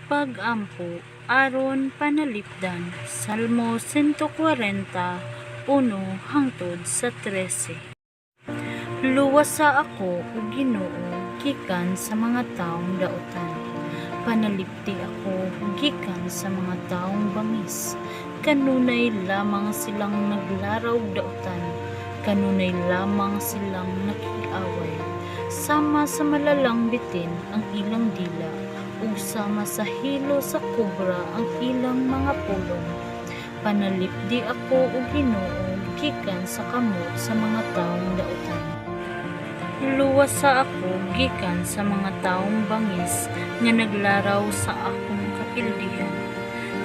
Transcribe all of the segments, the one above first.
Pag-ampo aron panalipdan. Salmo 140, 1 hangtod sa 13. Luwasa ako, o Ginoo, gikan sa mga taong dautan. Panalipdi ako gikan sa mga taong bangis. Kanunay lamang silang naglaraw dautan. Kanunay lamang silang nakig-away. Sama sa malalang bitin ang ilang dila, ug sama sa hilo sa kobra ang ilang mga pulong. Panalipdi ako, o Ginoo, gikan sa kamot sa mga taong dautan. Luwasa ako gikan sa mga taong bangis nga naglaraw sa akong kapildihan.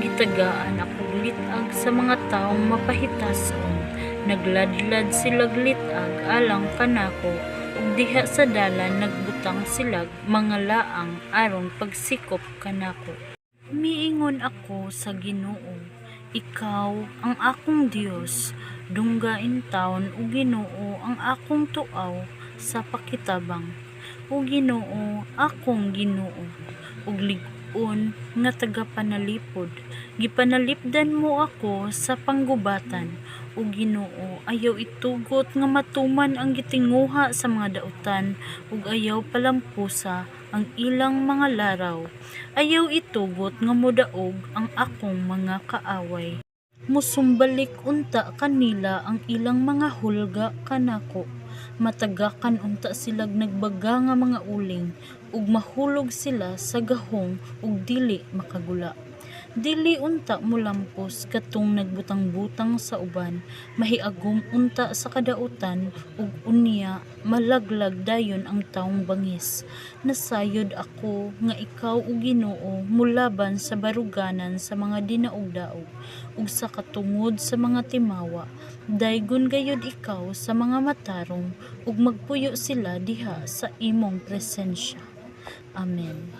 Gitagaan ako lit-ag sa mga taong mapahitason. Nagladlad silag lit-ag alang kanako ug diha sa dalan nagbutang silag mga laang aron pagsikop kanako. Miingon ako sa Ginoo, "Ikaw ang akong Dios." Dungga intawon, o Ginoo, ang akong tuaw sa pakitabang. O Ginoo, akong Ginoo ug lig-on nga tagapanalipod, gipanalipdan mo ako sa panggubatan. O Ginoo, ayaw itugot nga matuman ang gitinguha sa mga dautan ug ayaw palampusa ang ilang mga laraw. Ayaw itugot nga modaog ang akong mga kaaway. Musumbalik unta kanila ang ilang mga hulga kanako. Matagakan unta silag nagbaga nga mga uling ug mahulog sila sa gahong ug dili makagula. Dili unta molampos katong nagbutang-butang sa uban. Mahiagom unta sa kadautan ug unya malaglag dayon ang tawong bangis. Nasayod ako nga ikaw, o Ginoo, molaban sa baruganan sa mga dinaog-daog ug sa katungod sa mga timawa. Daygon gayud ikaw sa mga matarong ug magpuyo sila diha sa imong presensya. Amen.